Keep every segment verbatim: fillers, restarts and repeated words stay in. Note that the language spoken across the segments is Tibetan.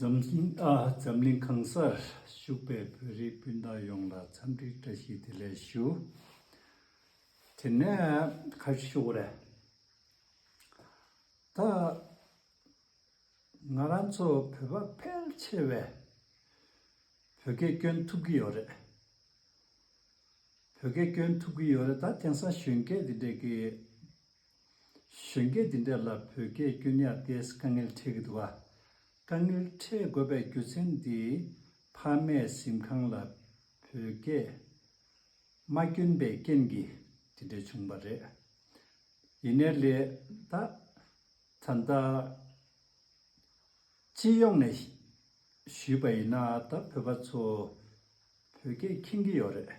འཛམ་གླིང་ཨ་འཛམ་གླིང་གང་སར་བཞུགས་པའི་བོད་རིགས་སྤུན་ཟླ་ཡོངས་ལ་འཚམས་འདྲི་བཀྲ་ཤིས་བདེ་ལེགས་ཞུ། དེ་ནས་ཁ་ཞུ་རེད། ད་ང་རང་ཚོ་བོད་པ་ཕལ་ཆེ་བས་བོད་སྐད་སྐྱོན་ཐུབ་ཀྱི་ཡོད་རེད། བོད་སྐད་སྐྱོན་ཐུབ་ཀྱི་ཡོད་རེད། ད་དེང་སང་གཞོན་སྐྱེས་འདི་འདྲས་ཀྱི་གཞོན་སྐྱེས་འདི་འདྲས་ལ་བོད་སྐད་སྐྱོན་ཡག་དེ་དཀའ་ངལ་འཕྲད་ཀྱི་འདུག་ག་དཀའ་ངལ་འཕྲད་དགོས་པའི་རྒྱུ་མཚན་འདི་ཕ་མས་གཟིམ་ཁང་ལ་བོད་སྐད་མ་སྐྱོན་པའི་རྐྱེན་གྱིས་དེ་འདྲས་བྱུང་བ་རེད། ཡིན་ནའི་ལས་ད་ད་ལྟ་སྤྱི་ཡོངས་ནས་ཞུས་པ་ཡིན་ན་ད་བོད་པ་ཚོ་བོད་སྐད་མཁྱེན་གྱི་ཡོད་རེད།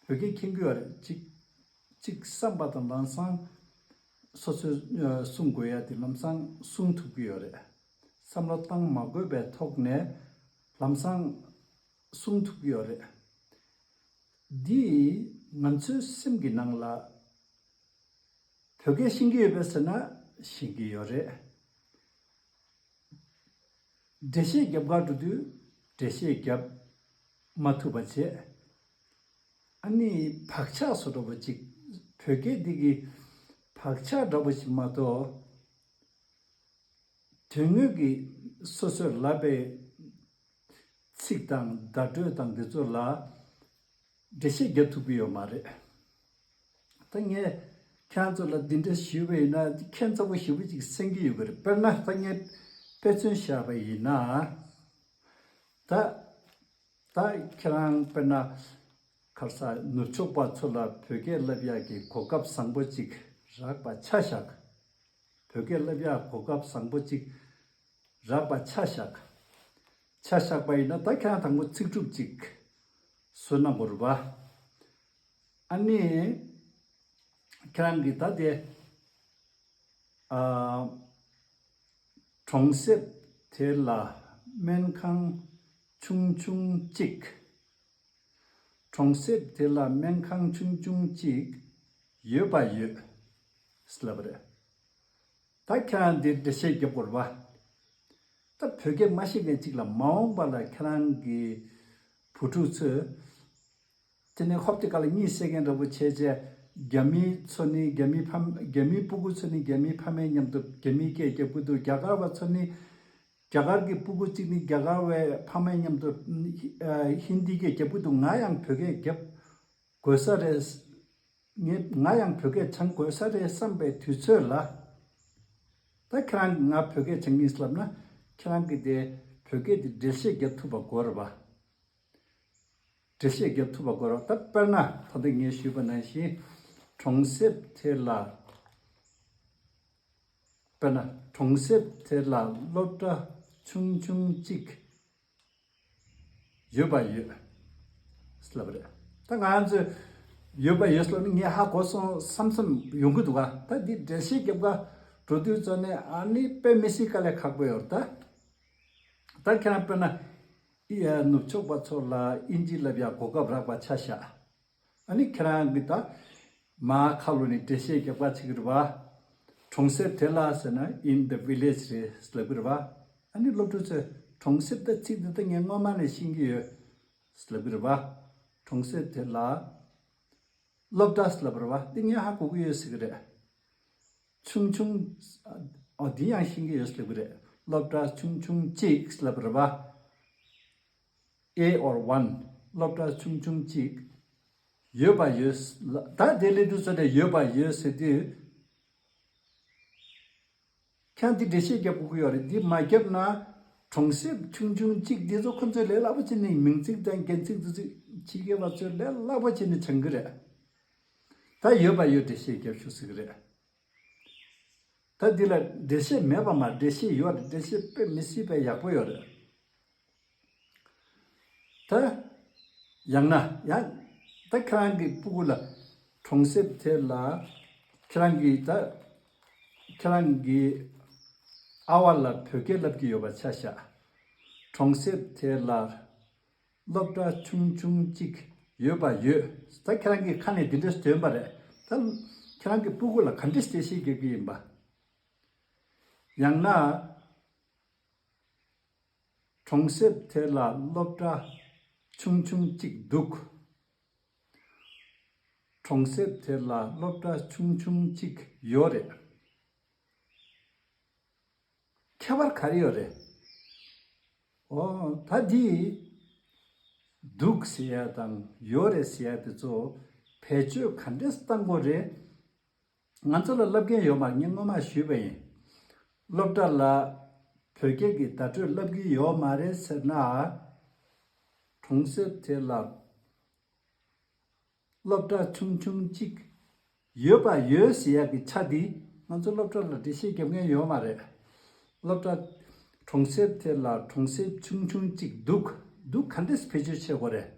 བོད་སྐད་མཁྱེན་གྱི་ཡོད་རེད། གཅིག་གཅིག་བསམ་པ་དང་ལམ་སང་སོ་སོས་ཨ་གསུང་དགོས་ཡ་དེ་ལམ་སང་གསུང་ཐུབ་ཀྱི་ཡོད་རེད། བསམ་བློ་བཏང་མ་དགོས་པའི་ཐོག་ནས་ལམ་སང་གསུང་ཐུབ་ཀྱི་ཡོད་རེད། འདི་ང་ཚོའི་སེམས་ཀྱི་ནང་ལ་བོད་སྐད་ཤེས་ཀྱི་ཡོད་པས་ཟེར་ན་ཤེས་ཀྱི་ཡོད་རེད། འགྲེལ་བཤད་རྒྱབ་གར་འགྲོ་དུས་འགྲེལ་བཤད་རྒྱབ་མ་ཐུབ་པ་བྱས། ཨ་ནི་བག་ཆགས་བཟོ་འདྲ་པོ་ཅིག་བོད་སྐད་འདི་གི་བག་ཆགས་འདྲ་པོ་ཞིག་མ་གཏོགས། དོན་དངོས་ཀྱི་སོ་སོས་ལབ་པའི་ཚིག་དང་བརྡ་སྤྲོད་དང་འདི་ཚོ་ལ་འགྲེལ་བཤད་རྒྱབ་ཐུབ་ཀྱི་ཡོད་མ་རེད། ད་ངས་ཁྱེད་རང་ཚོ་ལ་འདི་འདྲ་ཞུས་པ་ཡིན་ན་ཁྱད་མཚར་པོ་ཞེ་པོ་ཅིག་གསན་གྱི་ཡོད་ཀྱི་རེད། དཔེར་ན་ད་ངས་དཔེ་མཚོན་བཞག་པ་ཡིན་ན། ད་ད་ཁྱེད་རང་དཔེར་ན་ག་རེ་ཟ་ནུབ་ཕྱོགས་པ་ཚོ་ལ་བོད་སྐད་བསླབ་ཡག་གི་གོ་སྐབས་བཟང་པོ་ཅིག་རག་པ་ཆ་བཞག་བོད་སྐད་བསླབ་ཡག་གོ་སྐབས་བཟང་པོ་ཅིག་རག་པ་ཆ་བཞག་ཆ་བཞག་པ་ཡིན་ན་ད་ཁྱེད་རང་དང་པོ་ཚིག་གྲུབ་ཅིག་བཟོ་གནང་དགོས་རེད་པ། ཨ་ནི་ཁྱེད་རང་གིས་ད་དེ་ཨ་གྲོང་གསེབ་དེ་ལ་སྨན་ཁང་ཆུང་ཆུང་གཅིག་གྲོང་གསེབ་དེ་ལ་སྨན་ཁང་ཆུང་ཆུང་གཅིག་ཡོད་པ་ཡོད་ཟེར་ལབ་པ་རེད། ད་ཁྱེད་རང་འདིར་འགྲེལ་བཤད་རྒྱབ་དགོས་རེད་པ། ད་བོད་སྐད་མ་ཤེས་མཁན་གཅིག་ལ་མ་འོངས་པ་ལ་ཁྱེད་རང་གི་བུ་ཕྲུག་ཚོས་དེ་ནས་ཧོབ་དེ་ག་ལ་གཉིད་སད་མཁན་འདྲ་པོ་བྱས་བྱས། རྒྱ་མིའི་ཚོ་ནི་རྒྱ་མིའི་ཕ་རྒྱ་མིའི་སྤུ་གུ་ཚོ་ནི་རྒྱ་མིའི་ཕ་མའི་མཉམ་དུ་རྒྱ་མིའི་སྐད་རྒྱབ་ཀྱི་འདུག་རྒྱ་གར་བ་ཚོ་ནི་རྒྱ་གར་གྱི་སྤུ་གུ་གཅིག་ནི་རྒྱ་གར་བའི་ཕ་མའི་མཉམ་དུ་ཧི་ཧིན་དིའི་སྐད་རྒྱབ་ཀྱི་འདུག་ང་ཡང་བོད་སྐད་རྒྱབ་དགོས་ས་རེད། ངས་ང་ཡང་བོད་སྐད་སྦྱང་དགོས་ས་རེད་བསམ་པའི་དུས་ཚོད་ལ། ད་ཁྱེད་རང་གིས་ང་བོད་སྐད་སྦྱང་གི་ཡིན་ལབ་ན་ཁྱེད་རང་གིས་དེ་བོད་སྐད་དེ་འགྲེལ་བཤད་རྒྱབ་ཐུབ་པ་དགོས་རེད་པ། འགྲེལ་བཤད་རྒྱབ་ཐུབ་པ་དགོས་རེད་པ། ད་དཔེར་ན་ད་ལྟ་ངས་ཞུས་པ་ནང་བཞིན་གྲོང་གསེབ་དེ་ལ་དཔེར་ན་གྲོང་གསེབ་དེ་ལ་སློབ་གྲྭ་ཆུང་ཆུང་གཅིག་ཡོད་པ་ཡོད་ལབ་རེད། ད་ང་ཚོས་ཡོད་པ་ཡོད་ལབ་ནི་ངས་ཧ་གོ་སོང་བསམ་བསམ་ཡོང་གི་འདུག་ག་ད་འདི་འགྲེལ་བཤད་རྒྱབ་ག་འགྲོ་དུས་ཚོ་ནས་ཨ་ནི་དཔེ་མི་སྲིད་དཀའ་ལས་ཁག་པོ་ཡོད་རེད་ད། ད་ཁྱེད་རང་དཔེར་ན་ཨི་ཨ་ནུབ་ཕྱོགས་པ་ཚོ་ལ་དབྱིན་ཇི་ལབ་ཡག་གོ་སྐབས་རག་པ་ཆ་བཞག་ཨ་ནི་ཁྱེད་རང་གིས་ད་མར་ཁ་ལོ་ནས་འགྲེལ་བཤད་རྒྱབ་ག་བྱེད་ཀྱི་རེད་པ། གྲོང་གསེབ་དེ་ལ་ཟེར་ན་in the village རེད་ལབ་ཀྱི་རེད་པ། ཨ་ནི་སློབ་ཕྲུག་ཚོས་གྲོང་གསེབ་ད་ཚིག་འདི་ད་ངས་སྔོན་མ་ནས་ཤེས་ཀྱི་ཡོད་ལབ་ཀྱི་རེད་པ། གྲོང་གསེབ་དེ་ལ་སློབ་གྲྭ་ལབ་རེད་པ། འདི་ངས་ཧ་གོ་གི་ཡོད་ཟེར་གྱི་རེད། ཆུང་ཆུང་། ཨ་འདི་ཡང་ཤེས་ཀྱི་ཡོད་ཟེར་གྱི་རེད། སློབ་གྲྭ་ཆུང་ཆུང་གཅིག་ལབ་རེད་པ། A or one སློབ་གྲྭ་ཆུང་ཆུང་གཅིག་ཡོད་པ་ཡོད། ད་དེ་ལས་དུས་ཚོད་དེ་ཡོད་པ་ཡོད་ཟེར་དུས། ཁྱེད་འདི་འགྲེལ་བཤད་རྒྱབ་དགོས་ཀྱི་ཡོད་རེད། འདི་མ་བརྒྱབ་ན་གྲོང་གསེབ་ཆུང་ཆུང་གཅིག་འདི་ཚོ་ཁོ་ཚོས་ལས་སླ་པོ་བྱས་ནས་མིང་ཚིག་དང་རྒྱན་ཚིག་འདི་ཚོ་ཕྱི་རྒྱལ་བ་ཚོས་ལས་སླ་པོ་བྱས་ནས་སྦྱང་གི་རེད། ད་ཡོད་པ་ཡོད་འགྲེལ་བཤད་རྒྱབ་ཤོག་ཟེར་གི་རེད། ད་འདི་ལ་འགྲེལ་བཤད་མེད་པ་མ་འགྲེལ་བཤད་ཡོད་རེད། འགྲེལ་བཤད་དཔེ་མི་སྲིད་པའི་ཡག་པོ་ཡོད་རེད། ད་ཡང་ན་ཡང་ད་ཁྱེད་རང་གི་སྤུ་གུ་ལ་གྲོང་གསེབ་དེ་ལ་ཁྱེད་རང་གི་ད་ཁྱེད་རང་གི་ཨ་བ་ལ་བོད་སྐད་བསླབ་ཀྱི་ཡོད་པ་ཆ་བཞག་གྲོང་གསེབ་དེ་ལ་སློབ་གྲྭ་ཆུང་ཆུང་གཅིག་ཡོད་པ་ཡོད། ད་ཁྱེད་རང་གི་ཁ་ནས་འདི་འདྲས་འདོན་པ་རེད། ད་ཁྱེད་རང་གི་སྤུ་གུ་ལ་ག་འདྲས་འགྲེལ་བཤད་རྒྱག་གི་ཡིན་པ། ཡང་ན། གྲོང་གསེབ་དེ་ལ་སློབ་གྲྭ་ཆུང་ཆུང་གཅིག་འདུག་གྲོང་གསེབ་དེ་ལ་སློབ་གྲྭ་ཆུང་ཆུང་གཅིག་ཡོད་རེད། ཁྱད་པར་ག་རེ་ཡོད་རེད། ཨོ་ད་འདི་འདུག་ཟེར་ཡ་དང་ཡོད་རེད་ཟེར་ཡ་དེ་ཚོ་བེད་སྤྱོད་ག་འདྲས་བཏང་དགོས་རེད། ང་ཚོ་ལ་བསླབ་མཁན་ཡོད་མ་རེད། ངས་སྔོན་མ་ཞུས་པ་ཡིན། སློབ་གྲྭ་ལ་བོད་སྐད་ཀྱི་བརྡ་སྤྲོད་བསླབ་ཀྱི་ཡོད་མ་རེད་ཟེར་ན། གྲོང་གསེབ་དེ་ལ་སློབ་གྲྭ་ཆུང་ཆུང་གཅིག་ཡོད་པ་ཡོད་ཟེར་ཡག་གི་ཆ་འདི་ང་ཚོ་སློབ་གྲྭ་ལ་འགྲེལ་བཤད་རྒྱབ་མཁན་ཡོད་མ་རེད། སློབ་གྲྭ་གྲོང་གསེབ་དེ་ལ་གྲོང་གསེབ་ཆུང་ཆུང་གཅིག་འདུག་འདུག་ག་འདྲས་བེད་སྤྱོད་བྱེད་དགོས་རེད།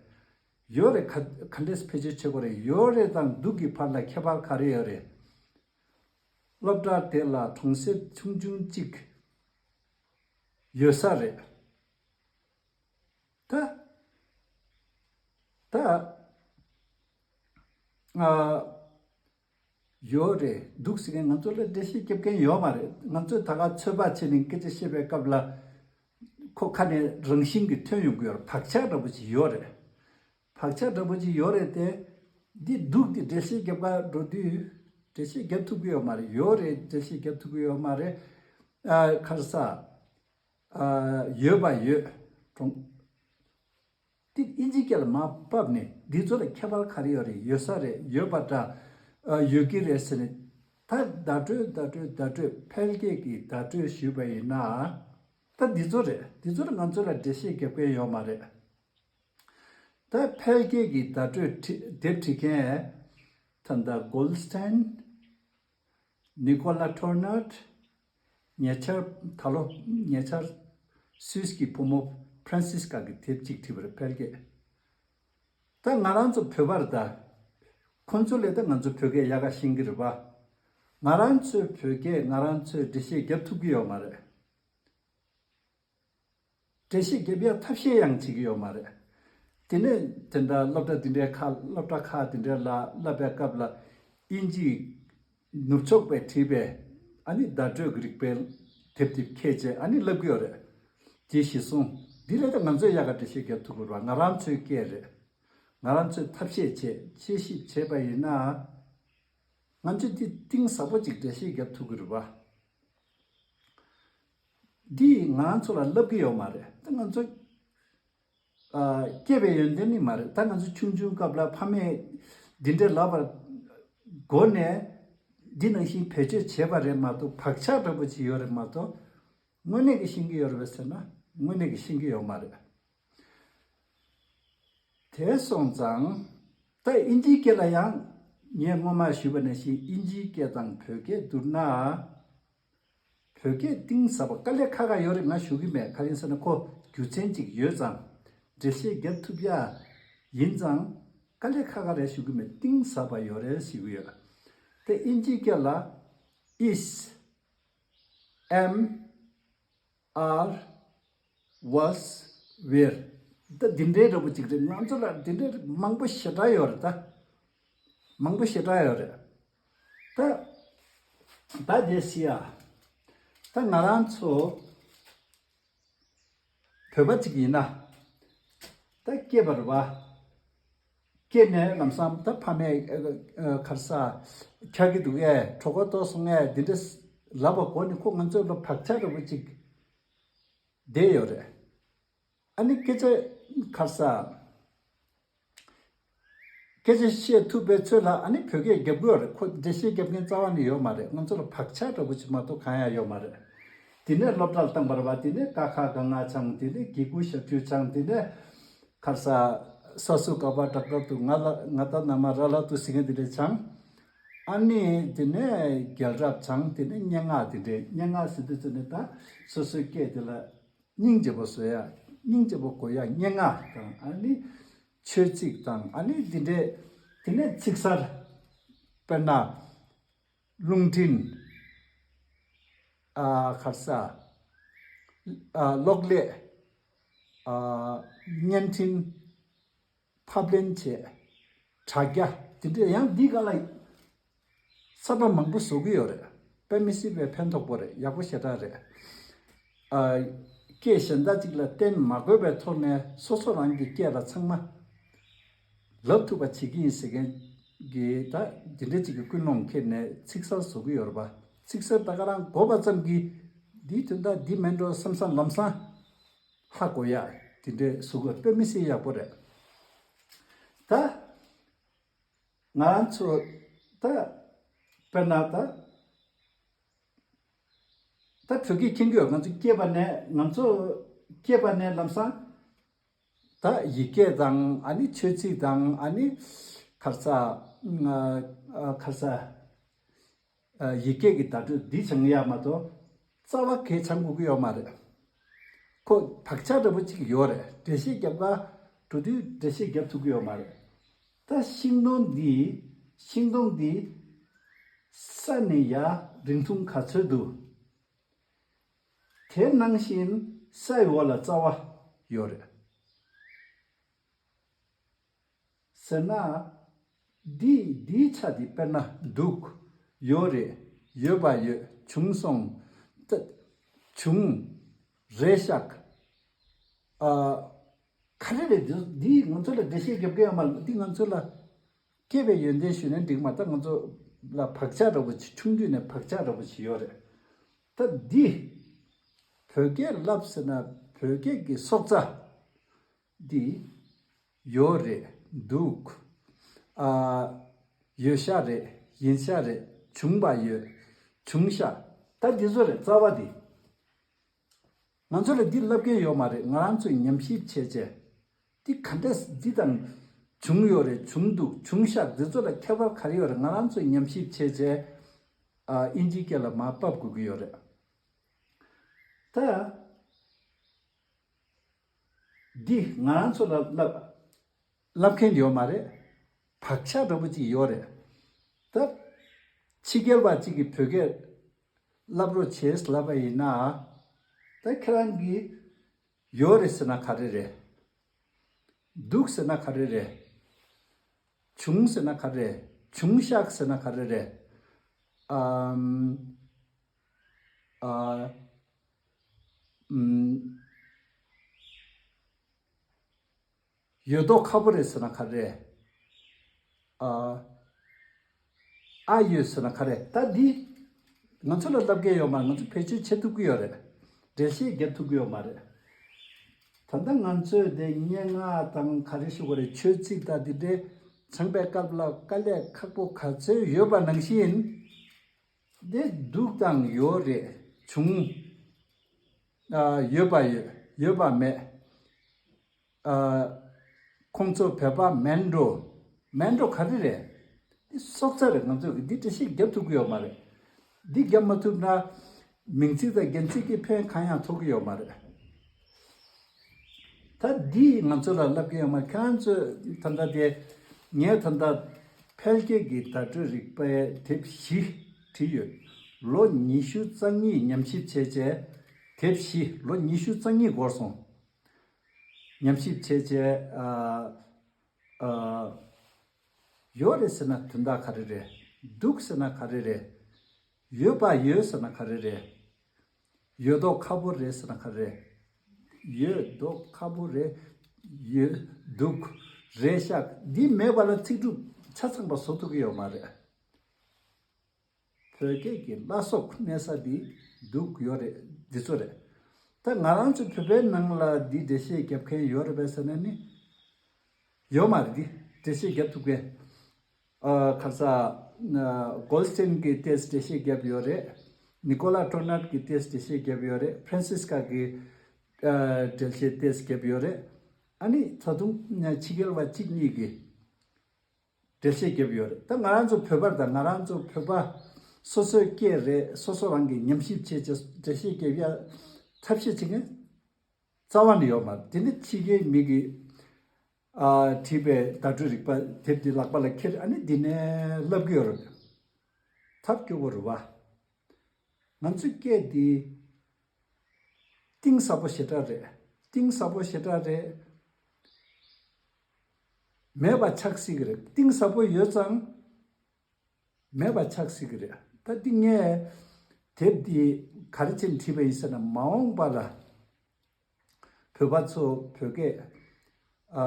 ཡོད་རེད། ག་ག་འདྲས་བེད་སྤྱོད་བྱེད་དགོས་རེད། ཡོད་རེད་དང་འདུག་གི་བར་ལ་ཁྱད་པར་ག་རེ་ཡོད་རེད། སློབ་གྲྭ་དེ་ལ་གྲོང་གསེབ་ཆུང་ཆུང་གཅིག་ཡོད་ས་རེད། ད་ད་ཨ་ཡོད་རེད་འདུག་ཟེར་མཁན་ང་ཚོ་ལ་འགྲེལ་བཤད་རྒྱབ་མཁན་ཡོད་མ་རེད། ང་ཚོས་ད་ག་ཚོད་དཔག་བྱས་ནས་སྐད་ཆ་བཤད་པའི་སྐབས་ལ་ཁོ་ཁ་ནས་རང་བཞིན་གྱིས་ཐོན་ཡོང་གི་ཡོད་རེད། བག་ཆགས་འདྲ་པོ་ཅིག་ཡོད་རེད། བག་ཆགས་འདྲ་པོ་ཅིག་ཡོད་རེད་དེ། འདི་འདུག་འདི་འགྲེལ་བཤད་རྒྱབ་ག་འགྲོ་དུས་འགྲེལ་བཤད་རྒྱབ་ཐུབ་ཀྱི་ཡོད་མ་རེད། ཡོད་རེད། འགྲེལ་བཤད་རྒྱབ་ཐུབ་ཀྱི་ཡོད་མ་རེད། ཨ་ཁར་ས་ཨ་ཡོད་པ་ཡོད། གྲོང་འདི་ཨིན་ཇི་སྐད་ལ་མར་ཕབ་ནས་འདི་ཚོ་ལ་ཁྱད་པར་ག་རེ་ཡོད་རེད། ཡོད་ས་རེད། ཡོད་པ་འདྲ། ཨ་ཡོད་ཀྱི་རེད་ཟེར་ནས་ད་བརྡ་སྤྲོད་བརྡ་སྤྲོད་བརྡ་སྤྲོད་ཕལ་སྐད་ཀྱི་བརྡ་སྤྲོད་ཞུས་པ་ཡིན་ན། ད་འདི་ཚོ་རེད། འདི་ཚོ་ལ་ང་ཚོ་ལ་འགྲེལ་བཤད་རྒྱབ་མཁན་ཡོད་མ་རེད། ད་ཕལ་སྐད་ཀྱི་བརྡ་སྤྲོད་བྲི་དེབ་བྲིས་མཁན་ད་ལྟ་གོལ་སྟན། ནི་ཀོ་ལ་ཐོར་ནར། ཉེ་ཆར་ད་ལོ་ཉེ་ཆར་སུད་སི་གི་བུ་མོ་ཕྲན་སིས་ཀ་གི་དེབ་ཅིག་བྲིས་པ་རེད། ཕལ་སྐད། ད་ང་རང་ཚོ་བོད་པ་རེད་ད། ཁོང་ཚོ་ལས་ད་ང་ཚོ་བོད་སྐད་ཡག་ག་ཤེས་ཀྱི་རེད་པ། ང་རང་ཚོའི་བོད་སྐད་ང་རང་ཚོས་འགྲེལ་བཤད་རྒྱབ་ཐུབ་ཀྱི་ཡོད་མ་རེད། འགྲེལ་བཤད་རྒྱབ་ཡ་ཐབས་ཤེས་ཡང་བྱེད་ཀྱི་ཡོད་མ་རེད། དེ་ནས་དེ་འདྲ་སློབ་གྲྭ་འདི་འདྲའི་ཁག་སློབ་གྲྭ་ཁག་འདི་འདྲའི་ལ་བསླབ་པའི་སྐབས་ལ་དབྱིན་ཇིའི་ནུབ་ཕྱོགས་པས་བྲིས་པའི་ཨ་ནི་བརྡ་སྤྲོད་ཀྱི་རིག་པའི་དེབ་དེ་ཁྱེད་ཅེས་ཨ་ནི་བསླབ་ཀྱི་ཡོད་རེད། དེ་གཞི་བཟུང་འདི་ལས་ད་ང་ཚོས་ཡག་ག་འགྲེལ་བཤད་རྒྱབ་ཐུབ་དགོས་རེད་པ། ང་རང་ཚོའི་སྐད་རེད། ང་རང་ཚོས་ཐབས་ཤེས་བྱས་དཔྱད་ཞིབ་བྱས་པ་ཡིན་ན། ང་ཚོས་འདི་གཏིང་ཟབ་པོ་ཅིག་འགྲེལ་བཤད་རྒྱབ་ཐུབ་ཀྱི་རེད་པ། འདི་ང་ཚོ་ལ་བསླབ་ཀྱི་ཡོད་མ་རེད། ད་ང་ཚོ་ཨ་སྐྱེས་པའི་ཡོན་ཏན་ནི་མ་རེད། ད་ང་ཚོ་ཆུང་ཆུང་སྐབས་ལ་ཕ་མས་འདི་འདྲའི་ལབ་པར་གོ་ནས་འདི་ནང་བཞིན་བེད་སྤྱོད་བྱས་པ་རེད་མ་གཏོགས་བག་ཆགས་འདྲ་པོ་ཅིག་ཡོད་རེད་མ་གཏོགས། དངོས་གནས་ཀྱི་ཤེས་ཀྱི་ཡོད་རེད་པས་ཟེར་ན་དངོས་གནས་ཀྱི་ཤེས་ཀྱི་ཡོད་མ་རེད། དེ་སོང་ཙང་ད་ཨིན་ཇིའི་སྐད་ལ་ཡང་ངས་སྔོན་མ་ཞུས་པ་ནང་བཞིན་ཨིན་ཇིའི་སྐད་དང་བོད་སྐད་བསྡུར་ན། བོད་སྐད་གཏིང་ཟབ་པ་དཀའ་ལས་ཁག་ཁག་ཡོད་རེད་ང་ཞུ་གི་མེད། ག་རེ་ཡིན་ཟེར་ན་ཁོ་རྒྱུ་མཚན་ཅིག་ཡོད་ཙང་འགྲེལ་བཤད་རྒྱབ་ཐུབ་ཡ་ཡིན་ཙང་དཀའ་ལས་ཁག་ཁག་རེད་ཞུ་གི་མེད། གཏིང་ཟབ་པ་ཡོད་རེད་ཞུ་གི་ཡོད། དེ་ཨིན་ཇིའི་སྐད་ལ་is, am, are, was, were ད་འདི་འདྲའི་འདྲ་པོ་ཅིག་རེད། ང་ཚོ་ལ་འདི་འདྲའི་མང་པོ་ཞེ་དྲག་ཡོད་རེད་ད། མང་པོ་ཞེ་དྲག་ཡོད་རེད། ད་ད་དེ་སི་ཡ། ད་ང་རང་ཚོ་བོད་པ་ཅིག་ཡིན་ན་ད་སྐྱེས་པ་རེད་པ། སྐྱེས་ནས་ལམ་སང་ད་ཕ་མས་ཨ་ཨ་ག་རེ་ཟ་འཁྱག་གི་འདུག་ཨེ་གྲོད་ཁོག་ལྟོགས་སོང་ཨེ་འདི་འདྲ་ལབ་པ་གོ་ནས་ཁོ་ང་ཚོ་ལ་བག་ཆགས་འདྲ་པོ་ཅིག་བསྡད་ཡོད་རེད། ཨ་ནི་སྐད་ཆ་ག་རེ་ཟ། སྐད་ཆ་བཤད་ཐུབ་པའི་ཚོད་ལ་ཨ་ནི་བོད་སྐད་རྒྱབ་དགོས་རེད། ཁོ་འགྲེལ་བཤད་རྒྱབ་མཁན་རྩ་བ་ནས་ཡོད་མ་རེད། ང་ཚོ་ལ་བག་ཆགས་འདྲ་པོ་ཅིག་མ་གཏོགས་གང་ཡང་ཡོད་མ་རེད། དེ་ནས་སློབ་གྲྭ་ལ་བཏང་བ་རེད་པ། དེ་ནས་ཀ་ཁ་ག་ང་སྦྱངས། དེ་ནས་གི་གུ་ཞབས་ཀྱུ་སྦྱངས། དེ་ནས་ག་རེ་ཟ། ས་སུ་ག་བ་ཏྲ་ཀྲ་ཏུ་ང་ལ་ང་ད་ན་མ་ར་ལ་ཏུ་ཟེར་མཁན་དེ་འདྲས་སྦྱངས། ཨ་ནི་དེ་ནས་རྒྱལ་རབས་སྦྱངས། དེ་ནས་སྙན་ངག་དེ་འདྲས། སྙན་ངག་ཟེར་དུས་ཚོད་ནས་ད་སོ་སོའི་སྐད་དེ་ལ་སྙིང་རྗེ་པོ་བཟོ་ཡ། སྙིང་རྗེ་པོ་གོ་ཡ་སྙན་ངག་དང་ཨ་ནི་ཆོས་ཚིག་དང་ཨ་ནི་འདི་འདྲས། དེ་ནས་ཚིག་གསར། དཔེར་ན་རླུང་འཕྲིན། ཨ་ག་རེ་ཟ། ཨ་གློག་ཀླད། ཨ་བརྙན་འཕྲིན། ཕབ་ལེན་བྱས། དྲ་རྒྱ་དེ་འདྲས་ཡང་འདི་ག་ལ་ས་ཁྲ་མང་པོ་བཟོ་གི་ཡོད་རེད། དཔེ་མི་སྲིད་པའི་ཕན་ཐོགས་པོ་རེད། ཡག་པོ་ཞེ་དྲག་རེད། ཨ་ སྐད་གཞན་དག་ཅིག་ལ་བརྟེན་མ་དགོས་པའི་ཐོག་ནས་སོ་སོ་རང་གི་སྐད་ལ་ཚང་མ་ལབ་ཐུབ་པ་བྱེད་ཀྱི་ཡིན་ཟེར་མཁན་གྱི་ད་འདི་འདྲ་ཅིག་གི་ཀུན་སློང་འཁྱེར་ནས་ཚིག་གསར་བཟོ་གི་ཡོད་རེད་པ། ཚིག་གསར་ད་ག་རང་གོ་བ་ཙམ་གྱིས་འདིའི་དོན་དག་འདི་མིན་འགྲོ་བསམ་བསམ་ལམ་སང་ཧ་གོ་ཡ། འདི་འདྲའི་བཟོ་དགོས་དཔེ་མི་སྲིད་ཡག་པོ་རེད། ད་ང་རང་ཚོ་ད་དཔེར་ན་ད་ད་བོད་སྐད་མཁྱེན་གྱི་ཡོད། ང་ཚོ་སྐྱེས་པ་ནས་ང་ཚོ་སྐྱེས་པ་ནས་ལམ་སང་ད་ཡིག་སྐད་དང་ཨ་ནི་ཆོས་ཚིག་དང་ཨ་ནི་ཁར་ས་ཁར་ས་ཡིག་སྐད་ཀྱི་བརྡ་སྤྲོད་འདི་སྦྱང་ཡག་མ་གཏོགས་རྩ་བ་གས་སྦྱང་དགོས་ཀྱི་ཡོད་མ་རེད། ཁོ་བག་ཆགས་འདྲ་པོ་ཅིག་ཡོད་རེད། འགྲེལ་བཤད་རྒྱབ་ག་འགྲོ་དུས་འགྲེལ་བཤད་རྒྱབ་ཐུབ་ཀྱི་ཡོད་མ་རེད། ད་ཤིང་སྡོང་འདི་ཤིང་སྡོང་འདི་ས་ནས་ཡར་རིང་ཐུང་ག་ཚོད་འདུག་དེ་ནང་བཞིན་སའི་འོག་ལ་རྩ་བ་ཡོད་རེད། ཟེར་ན། འདི་འདིའི་ཆ་འདི་དཔེར་ན་འདུག་ཡོད་རེད། ཡོད་པ་ཡོད། བྱུང་སོང་། ད་བྱུང་། རེད་ཤག་ཨ། ག་རེ་རེད། འདི་འདི་ང་ཚོ་ལ་འགྲེལ་བཤད་རྒྱབ་མཁན་ཡོད་མ་རེད། འདི་ང་ཚོ་ལ་སྐྱེས་པའི་ཡོན་ཏན་ཞུས་ན་འགྲིག་མ། ད་ང་ཚོ་ལ་བག་ཆགས་འདྲ་པོ་ཅིག་ཆུང་དུས་ནས་བག་ཆགས་འདྲ་པོ་ཅིག་ཡོད་རེད། ད་འདི་བོད་སྐད་ལབ་ཟེར་ན་བོད་སྐད་ཀྱི་སྲོག་རྩ་འདི་ཡོད་རེད། འདུག་ཨ། ཡོད་ཤག་རེད། ཡིན་ཤག་རེད། བྱུང་བ་ཡོད། བྱུང་ཤག་ད་འདི་ཚོ་རེད་རྩ་བ་འདི། ང་ཚོ་ལ་འདི་ལབ་མཁན་ཡོད་མ་རེད། ང་རང་ཚོས་ཉམས་ཞིབ་བྱས་བྱས། འདི་ག་འདྲས་འདི་དང་བྱུང་ཡོད་རེད། བྱུང་འདུག་བྱུང་ཤག་འདི་ཚོ་ལ་ཁྱད་པར་ག་རེ་ཡོད་རེད། ང་རང་ཚོས་ཉམས་ཞིབ་བྱས་བྱས། ཨ། དབྱིན་ཇིའི་སྐད་ལ་མར་ཕབ་དགོས་ཀྱི་ཡོད་རེད། ད་འདི་ང་རང་ཚོ་ལ་ལབ་ལབ་མཁན་ཡོད་མ་རེད། བག་ཆགས་འདྲ་པོ་ཅིག་ཡོད་རེད། ད་ཕྱི་རྒྱལ་བ་ཅིག་གིས་བོད་སྐད་བསླབ་རོགས་བྱེད་ལབ་པ་ཡིན་ན། ད་ཁྱེད་རང་གིས་ཡོད་རེད་ཟེར་ན་ག་རེ་རེད། འདུག་ཟེར་ན་ག་རེ་རེད། བྱུང་ཟེར་ན་ག་རེ་རེད། བྱུང་ཤག་ཟེར་ན་ག་རེ་རེད། ཨམ། ཨ། ཨམ། ཡོད་མདོག་ཁ་པོ་རེད་ཟེར་ན་ག་རེ། ཨ། ཨ་ཡོད་ཟེར་ན་ག་རེ། ད་འདི་ང་ཚོ་ལ་ལབ་མཁན་ཡོད་མ་རེད། ང་ཚོ་བེད་སྤྱོད་བྱེད་ཐུབ་ཀྱི་ཡོད་རེད། འགྲེལ་བཤད་རྒྱབ་ཐུབ་ཀྱི་ཡོད་མ་རེད། ད་ལྟ་ང་ཚོས་དེ་སྙན་ངག་དང་ག་རེ་ཞུ་དགོས་རེད། ཆོས་ཚིག་དང་འདི་འདྲའི་སྦྱང་པའི་སྐབས་ལ་དཀའ་ལས་ཁག་པོ་ག་ཚོད་ཡོད་པ་ནང་བཞིན། དེ་འདུག་དང་ཡོད་རེད། བྱུང་། ཨ། ཡོད་པ་ཡོད། ཡོད་པ་མེད། ཨ། ཁོང་ཚོ་བོད་པ་མིན་འགྲོ། མིན་འགྲོ་ག་རེ་རེད། འདི་སྲོག་རྩ་རེད། ང་ཚོས་འདི་འགྲེལ་བཤད་རྒྱབ་ཐུབ་ཀྱི་ཡོད་མ་རེད། འདི་རྒྱབ་མ་ཐུབ་ན་མིང་ཚིག་དང་རྒྱན་ཚིག་གི་ཕན་གང་ཡང་ཐོགས་ཀྱི་ཡོད་མ་རེད། ད་འདི་ང་ཚོ་ལ་ལབ་ཀྱི་ཡོད་མ་རེད། ཁྱེད་རང་ཚོས་ད་ལྟ་དེ་ངས་ད་ལྟ་འཕེལ་རྒྱས་ཀྱི་བརྡ་སྤྲོད་རིག་པའི་དེབ་བཞི་བྲིས་ཡོད། ལོ་ཉི་ཤུ་རྩ་གཉིས་ཉམས་ཞིབ་བྱས་རྗེས་དེབ་བཞི། ལོ་ཉི་ཤུ་རྩ་གཉིས་འགོར་སོང་། ཉམས་ཞིབ་བྱས་རྗེས། ཨ། ཨ། ཡོད་རེད་ཟེར་ན་དོན་དག་ག་རེ་རེད། འདུག་ཟེར་ན་ག་རེ་རེད། ཡོད་པ་ཡོད་ཟེར་ན་ག་རེ་རེད། ཡོད་མདོག་ཁ་པོ་རེད་ཟེར་ན་ག་རེ་རེད། ཡོད་མདོག་ཁ་པོ་རེད། ཡོད། འདུག་རེད་ཤག་འདི་མེད་པ་ལ་ཚིག་གྲུབ་ཆ་ཚང་པ་བཟོ་ཐུབ་ཀྱི་ཡོད་མ་རེད། བོད་སྐད་ཀྱི་བླ་སྲོག་གནས་ས་འདི་འདུག་ཡོད་རེད། འདི་ཚོ་རེད། ད་ང་རང་ཚོ་བོད་པའི་ནང་ལ་འདི་འགྲེལ་བཤད་རྒྱབ་མཁན་ཡོད་རེད་པས་ཟེར་ན་ནི། ཡོད་མ་རེད། འདི་འགྲེལ་བཤད་རྒྱབ་ཐུབ་མཁན། ཨ། ག་རེ་ཟ། ཨ། གོལ་སྟེན་གྱིས་ཏོག་ཙམ་འགྲེལ་བཤད་རྒྱབ་ཡོད་རེད། ནི་ཀོ་ལ་ཀྲོ་ནར་གྱིས་ཏོག་ཙམ་འགྲེལ་བཤད་རྒྱབ་ཡོད་རེད། ཕྲན་སིས་ཀ་གིས། ཨ། འགྲེལ་བཤད་ཏོག་ཙམ་རྒྱབ་ཡོད་རེད། ཨ་ནི་ད་དུང་ཕྱི་རྒྱལ་བ་གཅིག་གཉིས་ཀྱིས། འགྲེལ་བཤད་རྒྱབ་ཡོད་རེད། ད་ང་རང་ཚོ་བོད་པ་དང་ང་རང་ཚོ་བོད་པ་སོ་སོའི་སྐད་རེད། སོ་སོ་རང་གིས་ཉམས་ཞིབ་བྱས་བྱས་འགྲེལ་བཤད་རྒྱབ་ཡ་ཐབས་ཤེས་བྱེད་མཁན་རྩ་བ་ནས་ཡོད་མ་རེད། དེ་ནི་ཕྱི་རྒྱལ་མི་གིས། ཨ། བྲིས་པའི་བརྡ་སྤྲོད་རིག་པ་དེབ་འདི་ལག་པ་ལ་འཁྱེར། ཨ་ནི་འདི་ནས་ལབ་ཀྱི་ཡོད་རེད། ཐབས་སྐྱོ་པོ་རེད་བ། ང་ཚོའི་སྐད་འདི་གཏིང་ཟབ་པོ་ཞེ་དྲག་རེད། གཏིང་ཟབ་པོ་ཞེ་དྲག་རེད། མེད་པ་ཆགས་སྲིད་ཀྱི་རེད། གཏིང་ཟབ་པོ་ཡོད་ཙང་མེད་པ་ཆགས་སྲིད་ཀྱི་རེད། ད་འདི་ངས་དེབ་འདི་ག་རེ་བྱས་ནས་བྲིས་པ་ཡིན་ཟེར་ན། མ་འོངས་པ་ལ་ བོད་པ་ཚོ་བོད་སྐད་ཨ་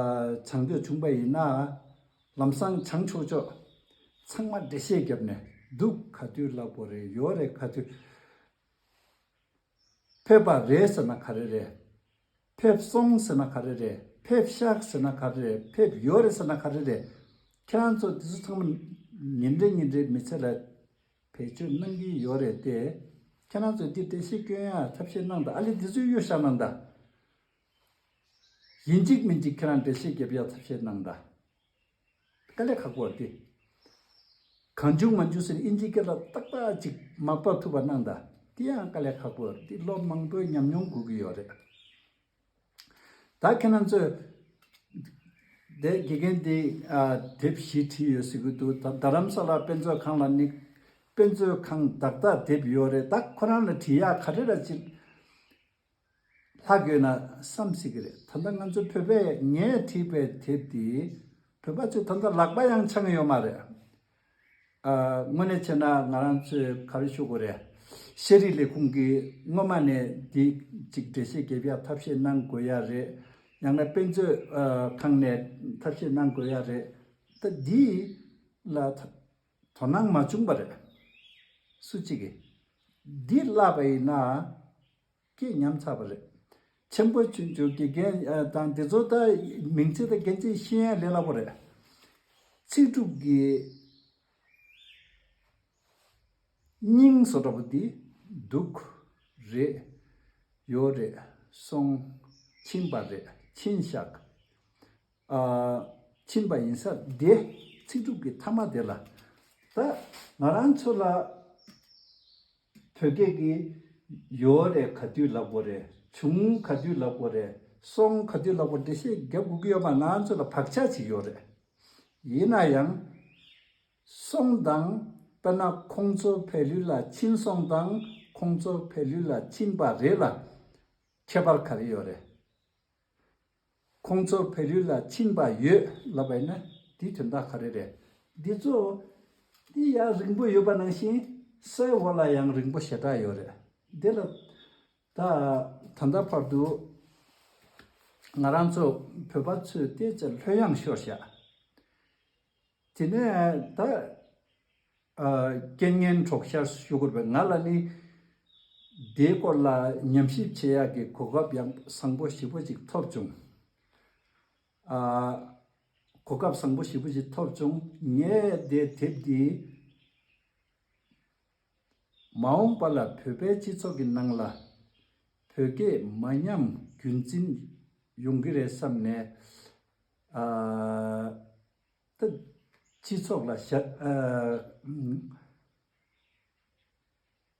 སྦྱང་འདོད་བྱུང་པ་ཡིན་ན། ལམ་སང་སྦྱང་ཆོག་ཆོག་ཚང་མ་འགྲེལ་བཤད་བརྒྱབ་ནས། འདུག་ག་དུས་ལབ་དགོས་རེད། ཡོད་རེད་ག་དུས། ཕེབས་པ་རེད་ཟེར་ན་ག་རེ་རེད། ཕེབས་སོང་ཟེར་ན་ག་རེ་རེད། ཕེབས་ཤག་ཟེར་ན་ག་རེ་རེད། ཕེབས་ཡོད་རེད་ཟེར་ན་ག་རེ་རེད། ཁྱེད་རང་ཚོ་དེ་ཚོ་ཚང་མ་ཉིན་རེ་ཉིན་རེ་མི་ཚེ་ལ་བེད་སྤྱོད་གནང་གི་ཡོད་རེད་དེ། ཁྱེད་རང་ཚོ་འདི་འགྲེལ་བཤད་སྐྱོན་ཡ་ཐབས་ཤེས་གནང་དང་། ཨ་ལེ་འདི་ཚོ་གཡོ་བཞག་གནང་དང་། ཡིན་གཅིག་མིན་གཅིག་ཁྱེད་རང་འགྲེལ་བཤད་རྒྱབ་ཡ་ཐབས་ཤེས་གནང་དང་། དཀའ་ལས་ཁག་པོ་རེད་དེ། གང་བྱུང་མང་བྱུང་ཟེར་ཨིན་ཇིའི་སྐད་ལ་ཏག་ཏག་ཅིག་མ་ཕབ་ཐུབ་པ་གནང་དང་། དེ་ཡང་དཀའ་ལས་ཁག་པོ་རེད་དེ། ལོ་མང་པོའི་ཉམས་མྱོང་དགོས་ཀྱི་ཡོད་རེད། ད་ཁྱེད་རང་ཚོས་དེ་དགེ་རྒན་དེ་ཨ་དེབ་བཞི་བྲིས་ཡོད་ཟེར་གྱི་འདུག་ད་རྡ་རམ་ས་ལ་དཔེ་མཛོད་ཁང་ལ་ནི་དཔེ་མཛོད་ཁང་བདག་རྟགས་དེབ་ཡོད་རེད། ད་ཁོ་རང་ལ་བྲིས་ཡག་ག་རེ་ར་ཅིག་ལྷག་ཡོད་ན་བསམ་སྲིད་ཀྱི་རེད། ད་ལྟ་ང་ཚོ་བོད་པས་ངས་བྲིས་པའི་དེབ་འདི་བོད་པ་ཚོས་ད་ལྟ་ལག་པ་ཡང་འཆང་ཡོད་མ་རེད། ཨ་དངོས་གནས་བྱས་ན་ང་རང་ཚོས་ག་རེ་ཞུ་དགོས་རེད། ཤེས་རིག་ལས་ཁུངས་ཀྱིས་སྔོན་མ་ནས་འདི་ཅིག་འགྲེལ་བཤད་རྒྱབ་ཡག་ཐབས་ཤེས་གནང་དགོས་ཡ་རེད། ཡང་ན་དཔེ་མཛོད་ཨ་ཁང་ནས་ཐབས་ཤེས་གནང་དགོས་ཡ་རེད། ད་འདི་ལ་དོ་སྣང་མ་བྱུང་བ་རེད། སུ་གཅིག་གིས་འདི་བརླག་པ་ཡིན་ན། སྐད་ཉམས་ཚར་བ་རེད། ཆེན་པོ་ཆུང་ཆུང་དགེ་རྒན་ཨ་དང་དེ་ཚོ་ད་མིང་ཚིག་དང་འགན་འཁྲི་ཤེས་ཡ་ལས་སླ་པོ་རེད། ཚིག་གྲུབ་ཀྱི་སྙིང་བཟོ་འདྲ་པོ་འདི་འདུག་རེད། ཡོད་རེད། སོང་། ཕྱིན་པ་རེད། ཕྱིན་བཞག་ཨ་ཕྱིན་པ་ཡིན་ས་དེ། ཚིག་གྲུབ་ཀྱི་མཐའ་མ་དེ་ལ། ད་ང་རང་ཚོ་ལ་བོད་སྐད་ཀྱི་ཡོད་རེད་ག་དུས་ལབ་དགོས་རེད། བྱུང་ག་དུས་ལབ་དགོས་རེད། སོང་ག་དུས་ལབ་དགོས་རེད། འགྲེལ་བཤད་རྒྱབ་དགོས་ཀྱི་ཡོད་མ། ང་ཚོ་ལ་བག་ཆགས་ཅིག་ཡོད་རེད། ཡིན་ན་ཡང་། སོང་དང་། དཔེར་ན་ཁོང་ཚོ་བལ་ཡུལ་ལ་ཕྱིན་སོང་དང་ཁོང་ཚོ་བལ་ཡུལ་ལ་ཕྱིན་པ་རེད་ལ་ཁྱད་པར་ག་རེ་ཡོད་རེད། ཁོང་ཚོ་བལ་ཡུལ་ལ་ཕྱིན་པ་ཡོད་ལབ་པ་ཡིན་ན་དེའི་དོན་དག་ག་རེ་རེད། འདི་ཚོ་འདི་ཡང་རིང་པོ་ཡོད་པ་ནང་བཞིན་སའི་འོག་ལ་ཡང་རིང་པོ་ཞེ་དྲག་ཡོད་རེད། འདི་ལ་ད་ད་ལྟ་བར་དུ་ང་རང་ཚོ་བོད་པ་ཚོས་ཏོག་ཙམ་ལྷོད་ཡངས་ཤོར་བཞག་དེ་ནས་ད་ཨ་རྐྱེན་ངན་གྲོགས་ཤར་ཞུ་དགོས་པས། ང་ལ་ནི་དེའི་སྐོར་ལ་ཉམས་ཞིབ་བྱེད་ཡག་གི་གོ་སྐབས་ཡང་བཟང་པོ་ཞེ་པོ་ཅིག་ཐོབ་བྱུང་། ཨ་གོ་སྐབས་བཟང་པོ་ཞེ་པོ་ཅིག་ཐོབ་བྱུང་། ངས་དེ་དེབ་འདི་མ་འོངས་པ་ལ་བོད་པའི་སྤྱི་ཚོགས་ཀྱི་ནང་ལ་བོད་སྐད་མ་ཉམས་རྒྱུན་འཛིན་ཡོང་གི་རེད་བསམ་ནས། ཨ་ད་སྤྱི་ཚོགས་ལ་ཞབས་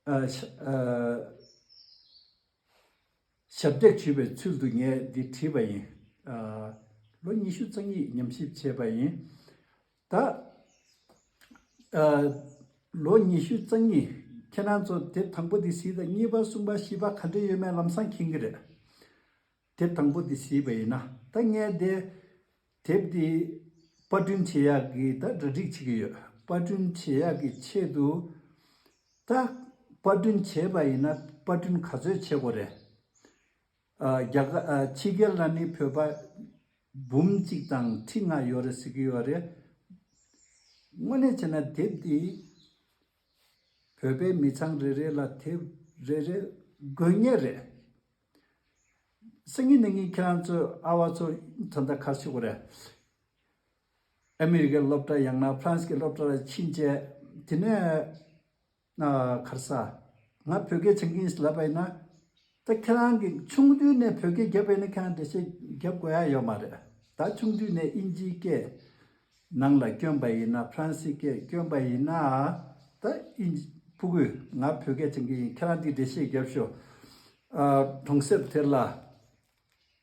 ཨ་ཞབས་ཨ་ཞབས་འདེགས་ཞུས་པའི་ཚུལ་དུ་ངས་འདི་བྲིས་པ་ཡིན། ཨ་ལོ་ཉི་ཤུ་རྩ་གཉིས་ཉམས་ཞིབ་བྱས་པ་ཡིན། ད་ཨ་ལོ་ཉི་ཤུ་རྩ་གཉིས། ཁྱེད་རང་ཚོ་དེབ་དང་པོ་འདི་གཟིགས་དང་། གཉིས་པ་གསུམ་པ་བཞི་པ་ག་འདྲ་ཡོད་མེད་ལམ་སང་མཁྱེན་གྱི་རེད། དེབ་དང་པོ་འདི་གཟིགས་པ་ཡིན་ན། ད་ངས་དེ་དེབ་འདི་པར་སྐྲུན་བྱེད་ཡག་གི་ད་གྲ་སྒྲིག་བྱེད་ཀྱི་ཡོད། པར་སྐྲུན་བྱེད་ཡག་གི་ཆེད་དུ་ད་པར་སྐྲུན་བྱས་པ་ཡིན་ན་པར་སྐྲུན་ག་ཚོད་བྱེད་དགོས་རེད། ཨ་རྒྱ་གར་ཨ་ཕྱི་རྒྱལ་ལ་ནི་བོད་པ་འབུམ་གཅིག་དང་ཁྲི་ལྔ་ཡོད་རེད་ཟེར་གྱི་ཡོད་རེད། དངོས་གནས་བྱས་ན་དེབ་འདི་བོད་པའི་མི་ཚང་རེ་རེ་ལ་དེབ་རེ་རེ་དགོས་ངེས་རེད། སང་ཉིན་གནངས་ཉིན་ཁྱེད་རང་ཚོ་ཨ་བ་ཚོ་ད་ལྟ་ག་རེ་ཞུ་དགོས་རེད། ཨ་མི་རི་ཀའི་སློབ་གྲྭ་ཡང་ན་ཧྥ་རན་སི་གི་སློབ་གྲྭ་ལ་ཕྱིན་བྱས། དེ་ནས་ཨ་ག་རེ་ཟ། ང་བོད་སྐད་སྦྱང་གི་ཡིན་ལབ་པ་ཡིན་ན། ད་ཁྱེད་རང་གིས་ཆུང་དུས་ནས་བོད་སྐད་བརྒྱབ་པ་ཡིན་ན་ཁྱེད་རང་འགྲེལ་བཤད་རྒྱབ་དགོས་ཡ་ཡོད་མ་རེད། ད་ཆུང་དུས་ནས་ཨིན་ཇིའི་སྐད་ནང་ལ་བསྐྱོན་པ་ཡིན་ན། ཧྥ་རན་སིའི་སྐད་བསྐྱོན་པ་ཡིན་ན། ད་ཨིན་ཇི་ཕྲུ་གུས་ང་བོད་སྐད་སྦྱང་གི་ཡིན། ཁྱེད་རང་འདི་འགྲེལ་བཤད་རྒྱབ་ཤོག་ཨ་གྲོང་གསེབ་དེ་ལ་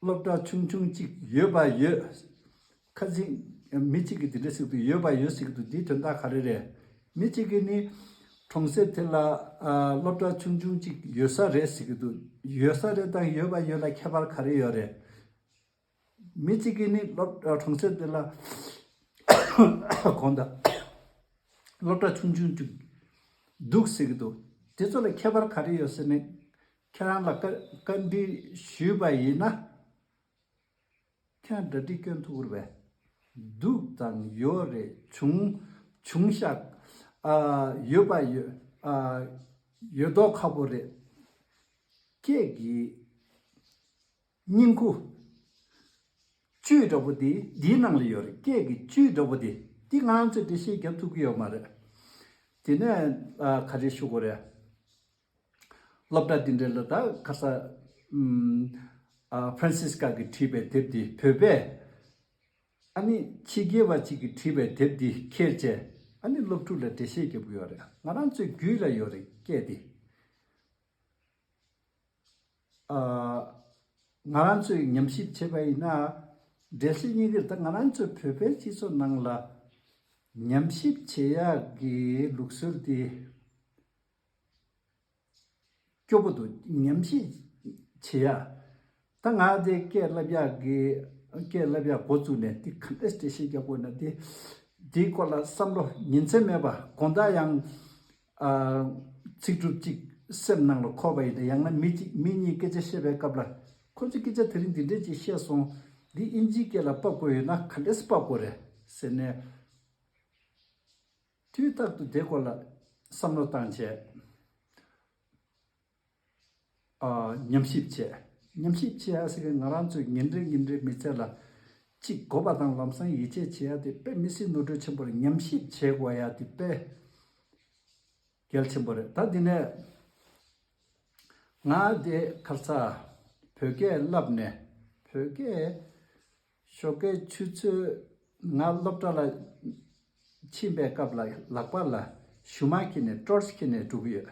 སློབ་གྲྭ་ཆུང་ཆུང་གཅིག་ཡོད་པ་ཡོད། ཁ་ཅིག་མི་གཅིག་གིས་འདི་འདྲ་ཟེར་གྱི་འདུག་ཡོད་པ་ཡོད་ཟེར་གྱི་འདུག་འདིའི་དོན་དག་ག་རེ་རེད། མི་གཅིག་གིས་ནི་གྲོང་གསེབ་དེ་ལ་ཨ་སློབ་གྲྭ་ཆུང་ཆུང་གཅིག་ཡོད་ས་རེད་ཟེར་གྱི་འདུག་ཡོད་ས་རེད་དང་ཡོད་པ་ཡོད་ལ་ཁྱད་པར་ག་རེ་ཡོད་རེད། མི་གཅིག་གིས་ནི་སློབ་ཨ་གྲོང་གསེབ་དེ་ལ་དགོངས་དག་སློབ་གྲྭ་ཆུང་ཆུང་གཅིག་འདུག་ཟེར་གྱི་འདུག་དེ་ཚོ་ལ་ཁྱད་པར་ག་རེ་ཡོད་ཟེར་ནས་ཁྱེད་རང་ལ་བཀའ་བཀའ་འདྲི་ཞུས་པ་ཡིན་ན། ཡང་གྲ་སྒྲིག་སྐྱོན་ཐུག་རེད་པས། འདུག་དང་ཡོད་རེད། བྱུང་། བྱུང་ཤག་ཨ། ཡོད་པ་ཡོད། ཨ། ཡོད་མདོག་ཁ་པོ་རེད། སྐད་ཀྱི་སྙིང་ཁུ། བཅུད་འདྲ་པོ་དེ་འདིའི་ནང་ལ་ཡོད་རེད། སྐད་ཀྱི་བཅུད་འདྲ་པོ་དེ། འདི་ང་རང་ཚོས་འགྲེལ་བཤད་རྒྱབ་ཐུབ་ཀྱི་ཡོད་མ་རེད། དེ་ནས་ཨ། ག་རེ་ཞུ་དགོས་རེད། སློབ་གྲྭ་འདི་འདྲ་ལ་ད་ཁ་ས། ཨམ། ཨ། ཕ་རན་སིས་ཀ་གིས་བྲིས་པའི་དེབ་འདི་བོད་པས། ཨ་ནི་ཕྱི་རྒྱལ་བ་ཅིག་གིས་བྲིས་པའི་དེབ་འདི་ཁྱེར་བྱས། ཨ་ནི་སློབ་ཕྲུག་ལ་འགྲེལ་བཤད་རྒྱབ་ཀྱི་ཡོད་རེད། ང་རང་ཚོའི་རྒྱུད་ལ་ཡོད་རེད། སྐད་འདི། ཨ། ང་རང་ཚོས་ཉམས་ཞིབ་བྱས་པ་ཡིན་ན། འགྲེལ་བཤད་སྙིང་གིར་ད་ང་རང་ཚོའི་བོད་པའི་སྤྱི་ཚོགས་ནང་ལ་ཉམས་ཞིབ་བྱེད་ཡག་གི་ལུགས་སྲོལ་འདི་སྐྱོ་པོ་འདུག་ཉམས་ཞིབ་བྱེད་ཡག་ད་ང་དེ་སྐད་བསླབ་ཡག་གི། སྐད་བསླབ་ཡག་འགོ་བཙུགས་ནས་འདི་ག་འདྲས་འགྲེལ་བཤད་རྒྱག་དགོས་ན། འདི་འདིའི་སྐོར་ལ་བསམ་བློ་ཉིན་མཚན་མེད་པ། དགོང་དག་ཡང་ཨ། ཚིག་གྲུབ་གཅིག་སེམས་ནང་ལ་འཁོར་བ་ཡིན་ན། ཡང་ན་མི་གཅིག་མི་གཉིས་སྐད་ཆ་བཤད་པའི་སྐབས་ལ། ཁོ་ཚོས་སྐད་ཆ་དེ་རིང་འདི་འདྲས་ཅིག་བཤད་སོང་། འདི་ཨིན་ཇིའི་སྐད་ལ་ཕབ་དགོས་ཡོད་ན་ག་འདྲས་ཕབ་དགོས་རེད་ཟེར་ནས། དུས་རྟག་ཏུ་དེ་སྐོར་ལ་བསམ་བློ་བཏང་བྱས། ཨ། ཉམས་ཞིབ་བྱས། ཉམས་ཞིབ་བྱེད་ཡ་ཟེར་མཁན་ང་རང་ཚོས་ཉིན་རེ་ཉིན་རེ་མི་ཚེ་ལ་གཅིག་དགོས་པ་དང་། ལམ་སང་ཡིད་ཆེས་བྱེད་ཡ་དེ་དཔེ་མི་སྲིད་ནོར་འཁྲུལ་ཆེན་པོ་རེད། ཉམས་ཞིབ་བྱེད་དགོས་ཡ་དེ་དཔེ་གལ་ཆེན་པོ་རེད། ད་འདི་ནས་ང་དེ་ཁ་ས་བོད་སྐད་བསླབ་ནས། བོད་སྐད་ཞོགས་ཀའི་ཆུ་ཚོད། ང་སློབ་གྲྭ་ལ་ཕྱིན་པའི་སྐབས་ལ་ལག་པ་ལ་ཞུ་མ་འཁྱེར་ནས། ཊོར་ཆི་འཁྱེར་ནས་འགྲོ་གི་ཡོད།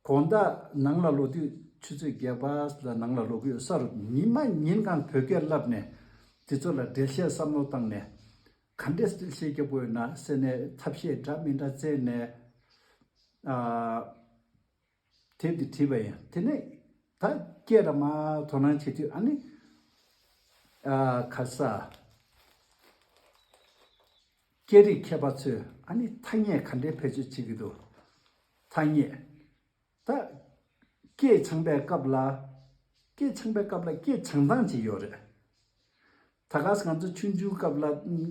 དགོང་དག་ནང་ལ་ལོག་དུས་ཆུ་ཚོད་བརྒྱད་པ་ལ་ནང་ལ་ལོག་གི་ཡོད། ས་རུབ། ཉི་མ་ཉིན་གང་བོད་སྐད་བསླབ་ནས། དེ་ཚོ་ལ་འགྲེལ་བཤད་བསམ་བློ་བཏང་ནས། ག་འདྲས་འགྲེལ་བཤད་རྒྱབ་དགོས་ཡོད་ན་ཟེར་ནས་ཐབས་ཤེས་འདྲ་མི་འདྲ་བཙལ་ནས། ཨ། དེབ་འདི་བྲིས་པ་ཡིན། དེ་ནས་ད་སྐད་ལ་མར་དོ་སྣང་བྱེད་དུས། ཨ་ནི། ཨ། ག་རེ་ཟ། སྐད་རིགས་མཁས་པ་ཚོས་ཨ་ནི་ཐ་སྙད་ག་འདྲས་བེད་སྤྱོད་བྱེད་ཀྱི་འདུག་ཐ་སྙད། ད་སྐད་སྦྱང་པའི་སྐབས་ལ། སྐད་སྦྱང་པའི་སྐབས་ལ་སྐད་སྦྱང་སྟངས་ཅིག་ཡོད་རེད། ད་ག་སེ་ང་ཚོ་ཆུང་ཆུང་སྐབས་ལ་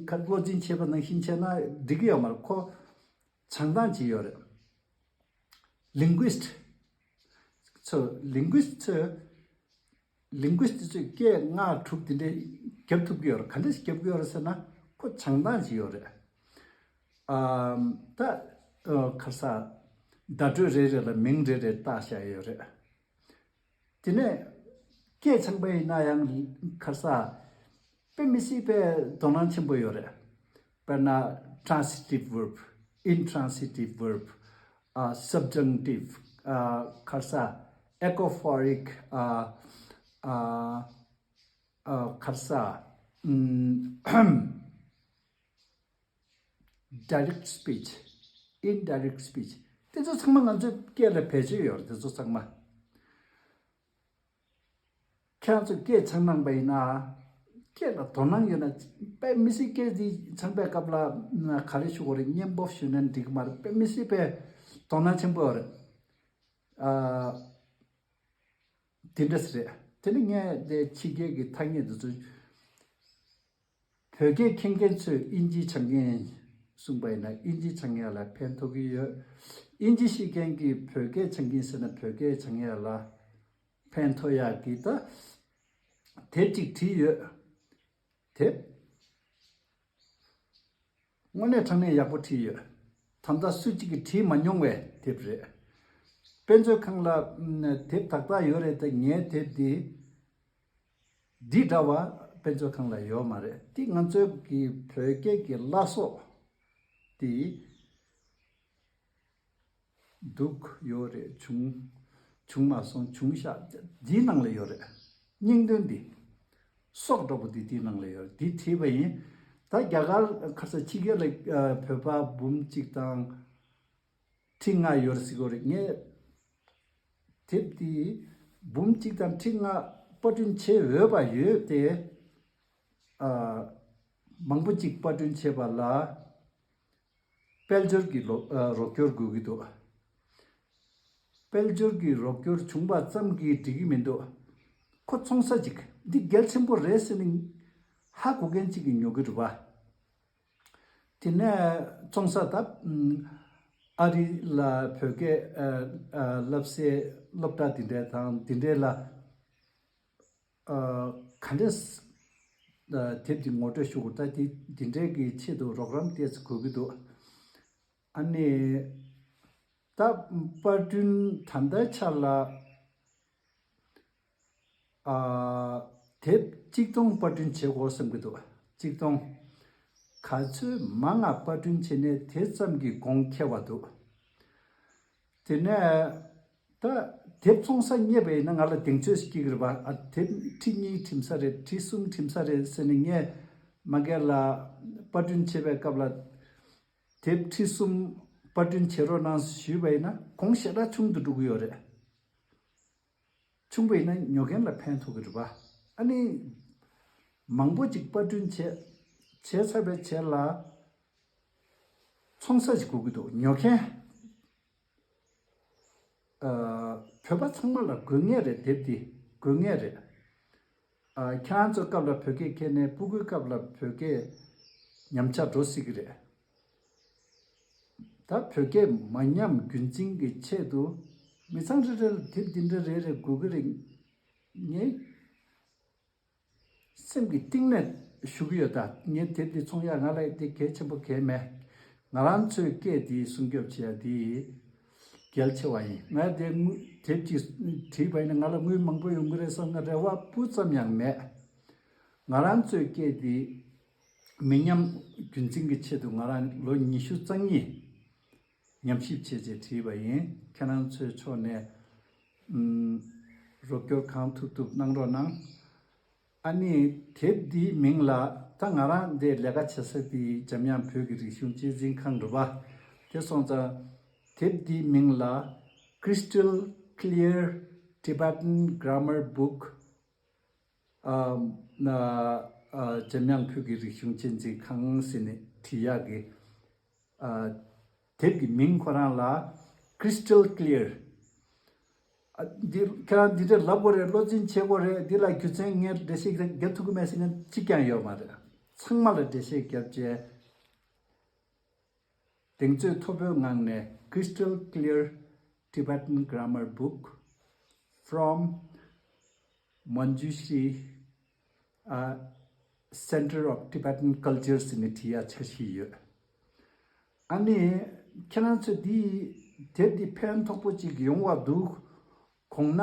ཁ་བློ་སྦྱོང་བྱས་པ་ནང་བཞིན་བྱས་ན་འགྲིག་གི་ཡོད་མ་རེད། ཁོ་སྦྱང་སྟངས་ཅིག་ཡོད་རེད། ལིང་གུ་སི་ཊི་ཚོ། ལིང་གུ་སི་ཊི་ཚོས། ལིང་གུ་སི་ཊི་ཚོས་སྐད་ལྔ་དྲུག་དེ་འདྲས་རྒྱབ་ཐུབ་ཀྱི་ཡོད་རེད། ག་འདྲས་རྒྱབ་ཀྱི་ཡོད་རེད་ཟེར་ན། ཁོ་སྦྱང་སྟངས་ཅིག་ཡོད་རེད། ཨམ། ད་ཨ། ག་རེ་ཟ། བརྡ་སྤྲོད་རེ་རེ་ལ་མིང་རེ་རེ་བཏགས་བཞག་ཡོད་རེད། དེ་ནས་སྐད་སྦྱང་པ་ཡིན་ན་ཡང་ག་རེ་ཟ། དཔེ་མི་སྲིད་པའི་དོ་སྣང་ཆེན་པོ་ཡོད་རེད། དཔེར་ན། transitive verb, intransitive verb, ཨ། subjunctive, ཨ། ག་རེ་ཟ། anaphoric, ཨ། ཨ། ཨ། ག་རེ་ཟ། ཨམ། direct speech, indirect speech། དེ་ཚོ་ཚང་མ་ང་ཚོའི་སྐད་ལ་བེད་སྤྱོད་ཡོད་རེད། དེ་ཚོ་ཚང་མ། ཁྱེད་རང་ཚོ་སྐད་སྦྱང་གནང་པ་ཡིན་ན། སྐད་ལ་དོ་སྣང་ཡོད་ན། དཔེ་མི་སྲིད་སྐད་འདི་སྦྱང་པའི་སྐབས་ལ་ག་རེ་ཞུ་དགོས་རེད། སྙན་པོ་ཞུས་ན་འགྲིག་གི་མ་རེད། དཔེ་མི་སྲིད་པའི་དོ་སྣང་ཆེན་པོ་ཡོད་རེད། ཨ། དེ་འདྲ་ཞིག་རེད། དེ་ནི་ངས་དེ་ཕྱི་རྒྱལ་གྱི་ཐ་སྙད་འདི་ཚོ། བོད་སྐད་མཁྱེན་མཁན་ཚོས་དབྱིན་ཇི་སྦྱང་མཁན་གསུངས་པ་ཡིན་ན། དབྱིན་ཇི་སྦྱང་ཡ་ལ་ཕན་ཐོགས་ཀྱི་ཡོད། དབྱིན་ཇི་ཤེས་མཁན་གྱིས་བོད་སྐད་སྦྱང་གིན་ཟེར་ན། བོད་སྐད་སྦྱང་ཡ་ལ་ཕན་ཐོགས་ཡག་གི་ད་དེབ་ཅིག་བྲིས་ཡོད། དེབ། དངོས་གནས་དྲང་གནས་ཡག་པོ་བྲིས་ཡོད། ད་ལྟ་སུ་གཅིག་གིས་བྲིས་མ་མྱོང་བའི་དེབ་རེད། དཔེ་མཛོད་ཁང་ལ་དེབ་དག་དག་ཡོད་རེད་དེ། ངའི་དེབ་འདི་འདི་འདྲ་བ་དཔེ་མཛོད་ཁང་ལ་ཡོད་མ་རེད། འདི་ང་ཚོའི་གི་བོད་སྐད་ཀྱི་བླ་སྲོག་འདི་འདུག་ཡོད་རེད། བྱུང་། བྱུང་མ་སོང་། བྱུང་ཤག་འདིའི་ནང་ལ་ཡོད་རེད། སྙིང་དོན་འདི། སྲོག་འདྲ་པོ་འདི་འདིའི་ནང་ལ་ཡོད་རེད། འདི་བྲིས་པ་ཡིན། ད་རྒྱ་གར་ཁ་ས་ཕྱི་རྒྱལ་ལ་ཨ། བོད་པ་འབུམ་གཅིག་དང་ཁྲི་ལྔ་ཡོད་རེད་ཟེར་གྱི་ཡོད་རེད། ངས་དེབ་འདི་འབུམ་གཅིག་དང་ཁྲི་ལྔ་པར་སྐྲུན་བྱེད་འོས་པ་ཡོད་དེ། ཨ། མང་པོ་གཅིག་པར་སྐྲུན་བྱེད་པ་ལ་དཔལ་འབྱོར་གྱི་ལོ། ཨ། རོགས་སྐྱོར་དགོས་ཀྱི་འདུག་དཔལ་འབྱོར་གྱི་རོགས་སྐྱོར་བྱུང་བ་ཙམ་གྱིས་འགྲིག་གི་མི་འདུག་ཁོ་ཚོང་ས་ཅིག་འདི་གལ་ཆེན་པོ་རེད་ཟེར་ནས་ཧ་གོ་མཁན་གཅིག་གིས་ཉོ་གི་རེད་པ། དེ་ནས་ཚོང་ས་ད་ཨ་རི་ལ་བོད་སྐད་བསླབ་སའི་སློབ་གྲྭ་འདི་འདྲ་དང་འདི་འདྲ་ལ་ག་འདྲས་དེབ་འདི་ངོ་སྤྲོད་ཞུ་དགོས། ད་འདི་འདི་འདྲའི་གི་ཆེད་དུ་རོགས་རམ་ཏོག་ཙམ་དགོས་ཀྱི་འདུག་ཨ་ནི་ད་པར་སྐྲུན་ད་ལྟའི་ཆ་ལ་ཨ། དེབ་གཅིག་སྟོང་པར་སྐྲུན་བྱེད་དགོས་བསམ་གྱི་འདུག་གཅིག་སྟོང་། ག་ཚོད་མང་ང་པར་སྐྲུན་བྱས་ནས་དེ་ཙམ་གྱིས་གོང་ཁེ་བ་འདུག་དེ་ནས་ད་དེབ་ཚོང་ས་རྙེད་པ་ཡིན་ན་ང་ལ་གདེང་ཚོད་ཅིག་སྐྱེ་གི་རེད་པ། ཨ་དེབ་ཁྲི་གཉིས་འགྲིམ་ས་རེད། ཁྲི་གསུམ་འགྲིམ་ས་རེད་ཟེར་ནས་ངས་མ་གི་ལ་པར་སྐྲུན་བྱེད་པའི་སྐབས་ལ་དེབ་ཁྲི་གསུམ་པར་སྐྲུན་བྱེད་རོགས་གནང་ཞུས་པ་ཡིན་ན་གོང་ཞེ་དྲག་ཆུང་དུ་འགྲོ་གི་ཡོད་རེད། ཆུང་པ་ཡིན་ན་ཉོ་མཁན་ལ་ཕན་ཐོགས་ཀྱི་རེད་པ། ཨ་ནི་མང་པོ་ཅིག་པར་སྐྲུན་བྱས་བྱས་ཚར་བའི་རྗེས་ལ་ཚོང་ས་ཞིག་དགོས་ཀྱི་འདུག་ཉོ་མཁན་ཨ་བོད་པ་ཚང་མ་ལ་དགོས་ངེས་རེད། དེབ་འདི་དགོས་ངེས་རེད། ཨ་ཁྱེད་རང་ཚོའི་སྐབས་ལ་བོད་སྐད་མཁས་ནས་སྤུ་གུའི་སྐབས་ལ་བོད་སྐད་ཉམས་ཆག་འགྲོ་སྲིད་ཀྱི་རེད། ད་བོད་སྐད་མ་ཉམས་རྒྱུན་འཛིན་གྱི་ཆེད་དུ་མི་ཚང་རེ་རེ་ལ་དེབ་འདི་འདྲ་རེ་རེ་དགོས་ཀྱི་རེད། ངས་སེམས་ཀྱི་གཏིང་ནས་ཞུ་གི་ཡོད། ད་ངས་དེབ་འདི་ཚོང་ཡག་ང་ལ་འདི་གལ་ཆེན་པོ་གལ་མེད། ང་རང་ཚོའི་སྐད་འདི་སྲུང་སྐྱོབ་བྱེད་ཡག་འདི་གལ་ཆེ་བ་ཡིན། ང་དེ་དངུལ་དེབ་ཅིག་བྲིས་པ་ཡིན་ན་ང་ལ་དངུལ་མང་པོ་ཡོང་གི་རེད་བསམ་ན་རེ་བ་སྤུ་ཙམ་ཡང་མེད། ང་རང་ཚོའི་སྐད་འདི་མི་ཉམས་རྒྱུན་འཛིན་གྱི་ཆེད་དུ་ང་རང་ལོ་ཉི་ཤུ་རྩ་གཉིས་ཉམས་ཞིབ་བྱས་རྗེས་བྲིས་པ་ཡིན། ཁྱེད་རང་ཚོའི་ཕྱོགས་ནས་ཨུམ། རོགས་སྐྱོར་གང་ཐུབ་ཐུབ་གནང་རོགས་གནང་། ཨ་ནི་དེབ་འདིའི་མིང་ལ་ད་ང་རང་འདི་ལས་ཀ་བྱེད་ས་དེ་འཇམ་དབྱངས་བོད་ཀྱི་རིག་གཞུང་གཅེས་འཛིན་ཁང་རེད་པ། དེ་སོང་ཙང་དེབ་འདིའི་མིང་ལ་Crystal Clear Tibetan Grammar Book ཨ་ན་ཨ་འཇམ་དབྱངས་བོད་ཀྱི་རིག་གཞུང་གཅེས་འཛིན་ཁང་ཟེར་ནས་བྲིས་ཡག་གི་ཨ་དེབ་ཀྱི་མིང་ཁོ་རང་ལ་Crystal Clear ཨ་འདི་ཁྱེད་རང་འདི་འདྲ་ལབ་དགོས་རེད། བློ་འཛིན་བྱེད་དགོས་རེད། འདི་ལ་རྒྱུ་མཚན་ངས་འགྲེལ་བཤད་རྒྱབ་ཐུབ་ཀྱི་མེད་ཟེར་མཁན་གཅིག་ཀྱང་ཡོད་མ་རེད། ཚང་མ་ལ་འགྲེལ་བཤད་རྒྱབ་བྱས། གདེང་ཚོད་མཐོ་པོའི་ངང་ནས་Crystal Clear Tibetan Grammar Book from Manjushri uh, Center of Tibetan Culture ཟེར་ནས་བྲིས་ཡག་འཆར་གཞི་ཡོད། ཨ་ནི་ཁྱེད་རང་ཚོས་འདི་དེབ་འདི་ཕན་ཐོགས་པོ་ཅིག་ཡོང་བ་འདུག་དགོངས་ན་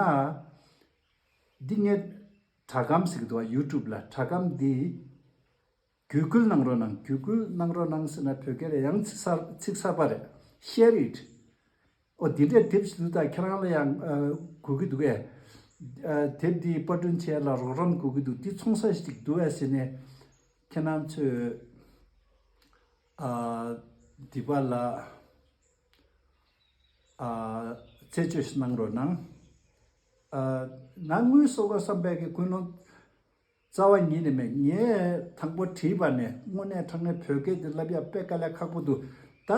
འདི་ངས་སྒྲ་སྒམ་ཟེར་གི་འདུག་བ། YouTube ལ་སྒྲ་སྒམ་འདི་བརྒྱུད་སྐུལ་གནང་རོགས་གནང་། བརྒྱུད་སྐུལ་གནང་རོགས་གནང་ཟེར་ན་བོད་སྐད་ལ་ཡང་ཚིག་གསར་ཚིག་གསར་པ་རེད། Share it. ཨོ་འདི་འདྲའི་དེབ་ཞིག་འདུག་ད་ཁྱེད་རང་ལ་ཡང་ཨ་དགོས་ཀྱི་འདུག་གས། ཨ་དེབ་འདི་པར་སྐྲུན་བྱེད་ལ་རོགས་རམ་དགོས་ཀྱི་འདུག་འདི་ཚོང་ས་ཞིག་འདུག་གས་ཟེར་ནས་ཁྱེད་རང་ཚོས་ཨ་འདི་པ་ལ་ཨ་རྩད་གཅོད་ཞིག་གནང་རོགས་གནང་། ཨ་ནང་དངུལ་གསོག་ག་བསམ་པའི་གི་ཀུན་སློང་རྩ་བ་ཉིད་ནས་མེད། ངས་དང་པོ་བྲིས་པ་ནས་དངོས་གནས་དྲང་གནས་བོད་སྐད་འདི་བསླབ་ཡག་དཔེ་དཀའ་ལས་ཁག་པོ་འདུག་ད་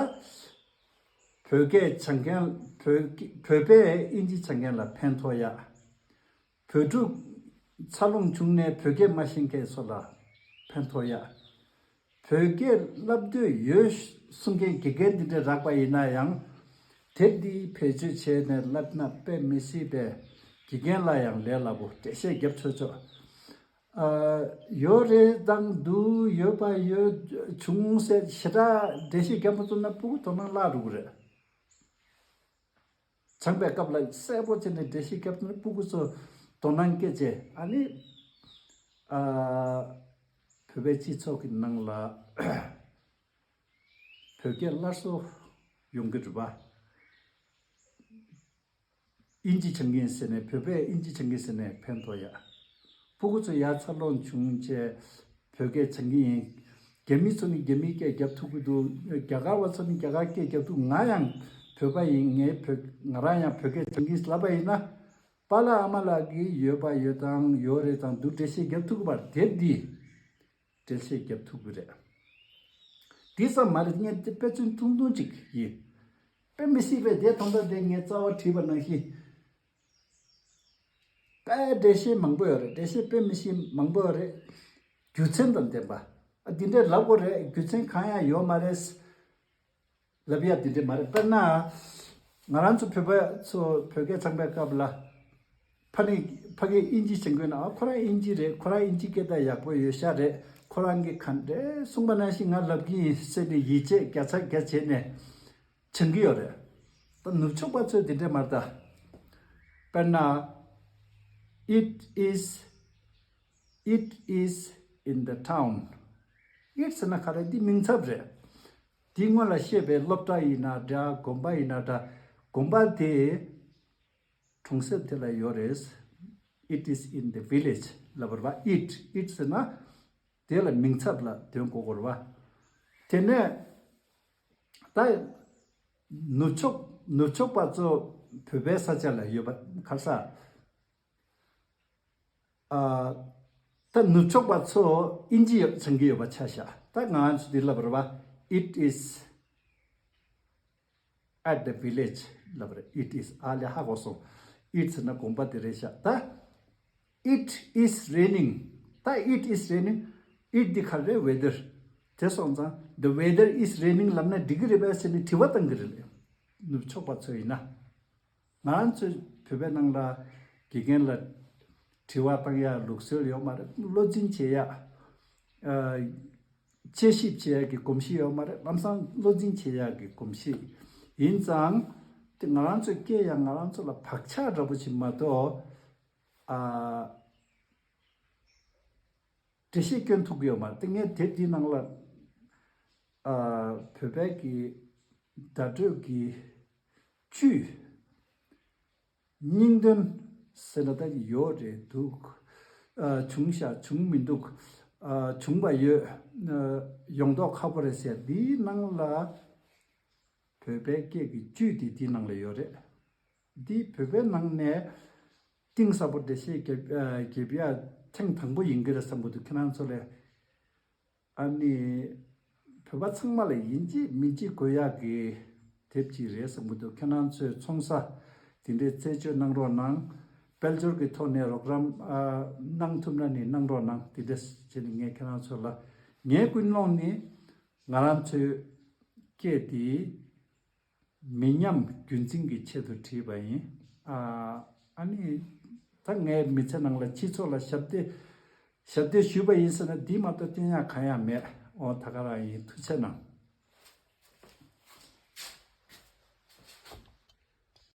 བོད་སྐད་སྦྱང་མཁན་བོད་བོད་པས་ཨིན་ཇི་སྦྱང་མཁན་ལ་ཕན་ཐོགས་ཡག་བོད་ཕྲུག་འཚར་ལོངས་བྱུང་ནས་བོད་སྐད་མ་ཤེས་མཁན་ཚོ་ལ་ཕན་ཐོགས་ཡག་བོད་སྐད་བསླབ་འདོད་ཡོད་གསུང་མཁན་དགེ་རྒན་འདི་འདྲ་རག་པ་ཡིན་ན་ཡང་དེབ་འདི་བེད་སྤྱོད་བྱས་ནས་བསླབ་ན་དཔེ་མི་སྲིད་པའི་དགེ་རྒན་ལ་ཡང་ལས་སླ་པོ། འགྲེལ་བཤད་རྒྱབ་ཆོག་ཆོག་ཨ་ཡོད་རེད་དང་འདུག་ཡོད་པ་ཡོད་བྱུང་ཟེར་ཞེ་དྲག་འགྲེལ་བཤད་རྒྱབ་མ་ཐུབ་ན་སྤུ་གུ་དོ་སྣང་བརླག་འགྲོ་གི་རེད། སྦྱངས་པའི་སྐབས་ལ་གསལ་པོ་བྱས་ནས་འགྲེལ་བཤད་རྒྱབ་ན་སྤུ་གུ་ཚོ་དོ་སྣང་སྐྱེ་བྱས། ཨ་ནི་ཨ་བོད་པའི་སྤྱི་ཚོགས་ཀྱི་ནང་ལ་བོད་སྐད་སླར་གསོ་ཡོང་གི་རེད་པ། ཨིན་ཇི་སྦྱང་གི་ཡིན་ཟེར་ནས་བོད་པས་ཨིན་ཇི་སྦྱང་གི་ཡིན་ཟེར་ནས་ཕན་ཐོགས་ཡ། སྤུ་གུ་ཚོ་ཡར་འཚར་ལོངས་བྱུང་བྱས་བོད་སྐད་སྦྱང་གི་ཡིན། རྒྱ་མི་ཚོ་ནི་རྒྱ་མིའི་སྐད་རྒྱབ་ཐུབ་ཀྱི་འདུག་རྒྱ་གར་བ་ཚོ་ནི་རྒྱ་གར་སྐད་རྒྱབ་ཐུབ། ང་ཡང་བོད་པ་ཡིན། ངའི་བོད་ང་རང་ཡང་བོད་སྐད་སྦྱང་གི་ཡིན་ལབ་པ་ཡིན་ན། པཱ་ལགས་ཨ་མ་ལགས་ཀྱིས་ཡོད་པ་ཡོད་དང་ཡོད་རེད་དང་འདུག་འགྲེལ་བཤད་རྒྱབ་ཐུབ་ཀྱི་པར་དེབ་འདི་འགྲེལ་བཤད་རྒྱབ་ཐུབ་ཀྱི་རེད། དེ་ཙམ་མ་རེད། ངས་དེ་དཔེ་མཚོན་ཐུང་ཐུང་ཅིག་ཡིན། དཔེ་མི་སྲིད་པའི་དེ་ཐོག་མཐའ་དེ་ངས་རྩ་བ་བྲིས་པ་ནང་བཞིན། དཔེ་འགྲེལ་བཤད་མང་པོ་ཡོད་རེད། འགྲེལ་བཤད་དཔེ་མི་སྲིད་མང་པོ་ཡོད་རེད། རྒྱུ་མཚན་དང་ལྡན་པ། ཨ་འདི་འདྲའི་ལབ་དགོས་རེད། རྒྱུ་མཚན་གང་ཡང་ཡོད་མ་རེད། ལབ་ཡ་འདི་འདྲ་མ་རེད། དཔེར་ན། ང་རང་ཚོ་བོད་པ་ཚོ་བོད་སྐད་ཚང་པའི་སྐབས་ལ། ཕ་ནི་ཕ་གིས་དབྱིན་ཇི་བྱེད་དགོས་ན། ཨ་ཁོ་རང་དབྱིན་ཇི་རེད། ཁོ་རང་དབྱིན་ཇི་སྐད་དང་ཡག་པོ་ཡོད་ཤག་རེད། ཁོ་རང་གིས་ག་འདྲས་གསུངས་པ་ནང་བཞིན་ང་ལབ་ཀྱི་ཡིན་ཟེར་ནས་ཡིད་ཆེས་བརྒྱ་ཆ་བརྒྱ་བྱས་ནས་བྱེད་ཀྱི་ཡོད་རེད། ད་ནུབ་ཕྱོགས་པ་ཚོས་འདི་འདྲ་མ་རེད་ད། དཔེར་ན། It is it is in the town. It ཟེར་ན་ག་རེ། འདི་མིང་ཚབ་རེད། འདི་སྔོན་ལ་བཤད་པའི་སློབ་གྲྭ་ཡིན་ན་འདྲ། དགོན་པ་ཡིན་ན་འདྲ། དགོན་པ་དེ་གྲོང་གསེབ་དེ་ལ་ཡོད་རེད། It is in the village ལབ་པ་རེད་པ། It it ཟེར་ན་དེ་ལ་མིང་ཚབ་ལ་དོན་གོ་དགོས་རེད་པ། དེ་ནས་ད་ནུབ་ཕྱོགས་ནུབ་ཕྱོགས་པ་ཚོ་བོད་པའི་ས་ཆ་ལ་ཡོད་པ་ག་རེ་ཟེར། ཨ། ད་ནུབ་ཕྱོགས་པ་ཚོ་དབྱིན་ཇི་ཡོད་སྦྱང་གི་ཡོད་པ་ཆ་བཞག་ད་ང་ཚོ་འདི་ལབ་རེད་པ། It is at the village ལབ་རེད། It is ཨ་ལས་ཧ་གོ་སོང་། It ཟེར་ན་དགོན་པ་དེ་རེད་ཤག་ད་It is raining. ད་It is raining. It འདི་ག་རེ་རེད། Weather དེ་སོང་ཙང་། The weather is raining ལབ་ན་འགྲིག་གི་རེད་པས་ཟེར་ནས་དྲི་བ་བཏང་གི་རེད། ནུབ་ཕྱོགས་པ་ཚོ་ཡིན་ན། ང་རང་ཚོའི་བོད་པའི་ནང་ལ་དགེ་རྒན་ལ་དྲི་བ་བཏང་ཡག་ལུགས་སྲོལ་ཡོད་མ་རེད། བློ་འཛིན་བྱེད་ཡག་ཨ། དཔྱད་ཞིབ་བྱེད་ཡག་གི་གོམས་གཤིས་ཡོད་མ་རེད། ལམ་སང་བློ་འཛིན་བྱེད་ཡག་གི་གོམས་གཤིས། ཡིན་ཙང་། དེ་ང་རང་ཚོའི་སྐད་ཡང་ང་རང་ཚོ་ལ་བག་ཆགས་འདྲ་པོ་ཞིག་མ་གཏོགས། ཨ། འགྲེལ་བཤད་སྐྱོན་ཐུབ་ཀྱི་ཡོད་མ་རེད། དེ་ངས་དེབ་འདིའི་ནང་ལ། ཨ། བོད་པའི་གི་བརྡ་སྤྲོད་ཀྱི་བཅུད། སྙིང་དོན་ཟེར་ན་ད་ཡོད་རེད་འདུག་ཨ། བྱུང་ཤག་བྱུང་མི་འདུག་ཨ། བྱུང་བ་ཡོད། ཨ། ཡོང་མདོག་ཁ་པོ་རེད་ཟེར། འདིའི་ནང་ལ་བོད་པའི་སྐད་ཀྱི་བཅུད་དེ་འདིའི་ནང་ལ་ཡོད་རེད། འདི་བོད་པའི་ནང་ནས་གཏིང་ཟབ་པོ་འགྲེལ་བཤད་རྒྱབ་ཨ། རྒྱབ་ཡ་ཐེངས་དང་པོ་ཡིན་གྱི་རེད་བསམ་གྱི་འདུག་ཁྱེད་རང་ཚོ་ལ། ཨ་ནི། བོད་པ་ཚང་མ་ལ་ཡིན་གཅིག་མིན་གཅིག་དགོས་ཡག་གི་དེབ་ཅིག་རེད་བསམ་གྱི་འདུག་ཁྱེད་རང་ཚོས་ཚོང་ས་དེ་འདྲའི་རྩད་གཅོད་གནང་རོགས་གནང་། དཔལ་འབྱོར་གྱི་ཐོག་ནས་རོགས་རམ་ཨ། གནང་ཐུབ་ན་ནི་གནང་རོགས་གནང་། དེ་འདྲ་བྱས་ནས་ངས་ཁྱེད་རང་ཚོ་ལ། ངའི་ཀུན་སློང་ནི། ང་རང་ཚོའི་སྐད་དེ་མི་ཉམས་རྒྱུན་འཛིན་གྱི་ཆེད་དུ་བྲིས་པ་ཡིན། ཨ། ཨ་ནི། ད་ངའི་མི་ཚེ་ནང་ལ་སྤྱི་ཚོགས་ལ་ཞབས་འདེགས་ཞབས་འདེགས་ཞུས་པ་ཡིན་ཟེར་ན་འདི་མ་གཏོགས་སྟོན་ཡག་གང་ཡང་མེད། འོ་ད་ག་རང་ཡིན། ཐུགས་རྗེ་གནང་།